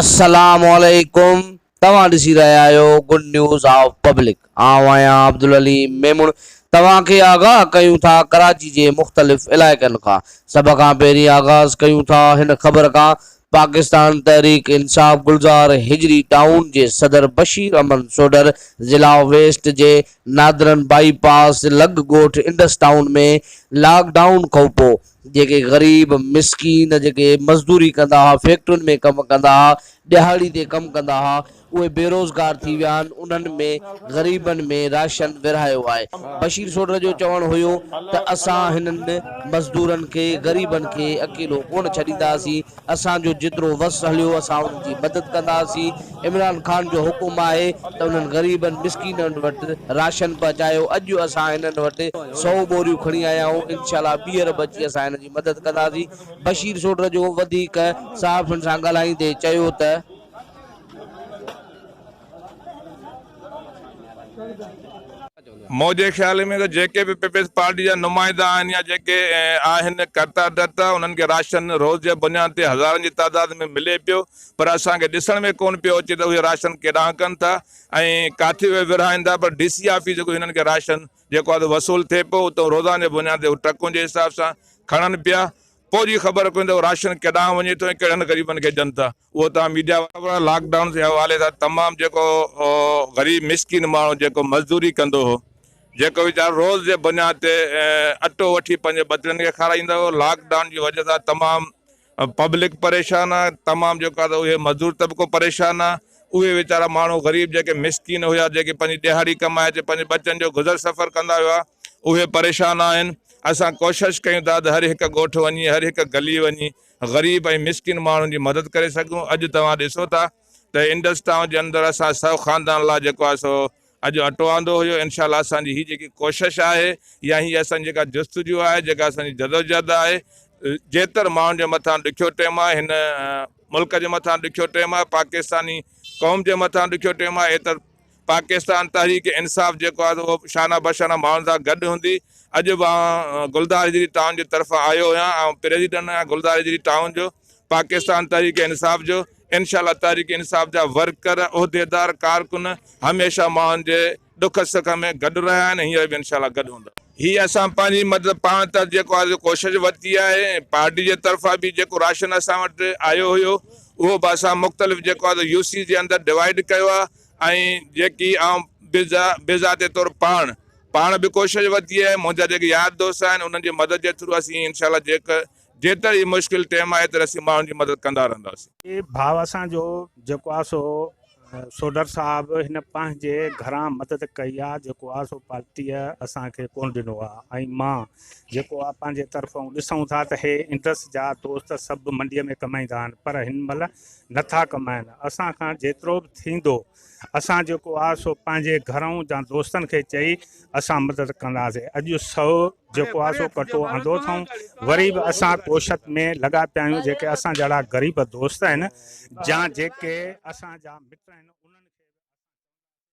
السلام عليڪم توهان ڏسي رهيا آهيو گڊ نيوز آف پبلڪ آئون آهيان عبدالعليم ميمڻ توهان کي آگاهه ڪيون ٿا ڪراچي جي مختلف علائقن کان سڀ کان پهرين آغاز ڪيون ٿا هن خبر کان پاڪستان تحريڪ انصاف گلزار هجري ٽائون جي صدر بشير احمد سوڍر ضلع ويسٽ جي نادرن بائي پاس لڳ ڳوٺ انڊس ٽائون ۾ لاڪ ڊائون کانپو جيڪي غريب مسڪين جيڪي مزدوري ڪندا ها فيڪٽرين ۾ ڪم ڪندا ها ڏهاڙي تي ڪم ڪندا ها اهي بيروزگار ٿي ويا آهن انهن ۾ غريبن ۾ راشن ورهايو آهي بشير سوڍر جو چوڻ هيو ته اسان هنن مزدورن کي غريبن کي اڪيلو ڪونه ڇڏينداسين اسان جو جيترو وس هليو اسان انهن جي مدد ڪنداسين، عمران خان جو حڪم آهي ته انهن غريبن مسڪينن وٽ راشن پهچايو، اڄ اسان هنن وٽ سئو ٻوريون کڻي آيا آهيون، انشاء الله ٻيهر به اچي اسان هنن جي مدد ڪنداسين، بشير سوڍر جو وڌيڪ صحافين سان ڳالهائيندي چيو ته. منهنجي خيال ۾ ته جيڪي به پيپلز پارٽي جا نمائندا آهن يا جيڪي آهن ڪرتا ڌرتا انهن کي راشن روز جي بنياد تي هزارن جي تعداد ۾ ملي پيو پر اسان کي ڏسڻ ۾ ڪونه پيو اچي ته اهي راشن ڪيڏانهن ڪن ٿا ۽ ڪاٿي اهي ورهائين ٿا پر ڊي سي آفيس جيڪو هنن کي راشن جيڪو آهي وصول ٿئي پيو اتان روزاني جي بنياد تي هو ٽرڪن جي حساب سان کڻن پيا پوء جي خبر ڪونهي ته اهو راشن ڪيڏانهن وڃي ٿو ۽ ڪهڙن غريبن کي ڏين ٿا اهو توهان ميڊيا وارا لاڪ ڊائون جي حوالي سان تمام جيڪو غريب مسڪين ماڻهو جيڪو مزدوري ڪندو هو جيڪو ويچارو روز جي بنياد تي اٽو وٺي پنهنجي ٻچڙن کي کارائيندو هو لاڪ ڊائون جي وجه سان تمام پبلڪ پريشان آهي تمام جيڪو آهي اهي مزدور طبقو پريشان آهي اهي ويچارا ماڻهو غريب جيڪي مسڪين هيا جيڪي پنهنجي ڏهاڙي ڪمائي اچي پنهنجي ٻچن جو گذر سفر ڪندا هيا اهي پريشان آهن اسان ڪوشش ڪيون ٿا ته هر هڪ ڳوٺ وڃي هر هڪ گلي وڃي غريب ۽ مسڪين ماڻهن جي مدد ڪري سگهون اڄ توهان ڏسو ٿا ته انڊس ٽائون جي اندر اسان سئو خاندان لاء جيڪو آهي سو اڄ اٽو آندو هيو انشاء الله اسان جي هي جيڪي ڪوشش آهي يا هي اسان جي جيڪا جستجو آهي جيڪا اسان جي جدوجهد آهي جيتر ماڻهن جي مٿان ڏکيو ٽيم آهي هن ملڪ جي مٿان ڏکيو ٽيم آهي پاڪستاني قوم جي مٿان ڏکيو ٽيم آهي ايتر پاڪستان تحريڪ انصاف جيڪو آهي اهو شانه بشانه ماڻهن سان گڏ هوندي اڄ به آئون گلدار هجري ٽائون جي طرفان آيو هيان آئون پريزيڊنٽ آهيان گلزار هجري ٽائون جو پاڪستان تحريڪ انصاف جو انشاء الله تحريڪ انصاف جا ورڪر عهديدار ڪارڪن هميشه ماڻهن جي ڏک سک ۾ گڏ رهيا آهن هينئر به انشاء الله گڏ هوندا. هي اسان پنهنجي مدد پاڻ تحت جيڪو آهي سو ڪوشش ورتي آهي ۽ پارٽي جي طرفان به جيڪو راشن اسان وٽ آيو هيو اهو به اسان مختلف جيڪو آهي سو يو سيز جي اندر ڊوائيڊ ڪيو آهي ۽ جيڪي آئون بذاتي طور پاڻ پاڻ به ڪوشش ورتي آهي منهنجا جيڪي يار دوست آهن انهن جي مدد جي ٿرو اسين انشاء الله جيڪ جيتر هي مشڪل ٽيم آهي ايتر اسين ماڻهن جي مدد ڪندا رهنداسين. هي ڀاء اسان جو جيڪو آ سو سوڍر صاحب هن پنهنجي گهران مدد ڪئي آ جيڪو آ سو پارٽيء اسان کي ڪونه ڏنو آ ۽ مان جيڪو آ پنهنجي طرفئون ڏسون ٿا ته هي انڊس جا دوست سڀ منڊيء ۾ ڪمائيندا آهن پر هن مهل نٿا ڪمائن اسان کان جيترو به ٿيندو اسان جيڪو آ سو پنهنجي گهرئون جا دوستن کي چئي اسان مدد ڪنداسين اڄ سو جيڪو آ سو ڪٽو آندو اٿئون وري به اسان ڪوشت ۾ لڳا پيا آهيون جيڪي اسان جهڙا غريب دوست آهن جا جيڪي اسان جا مٽ آهن.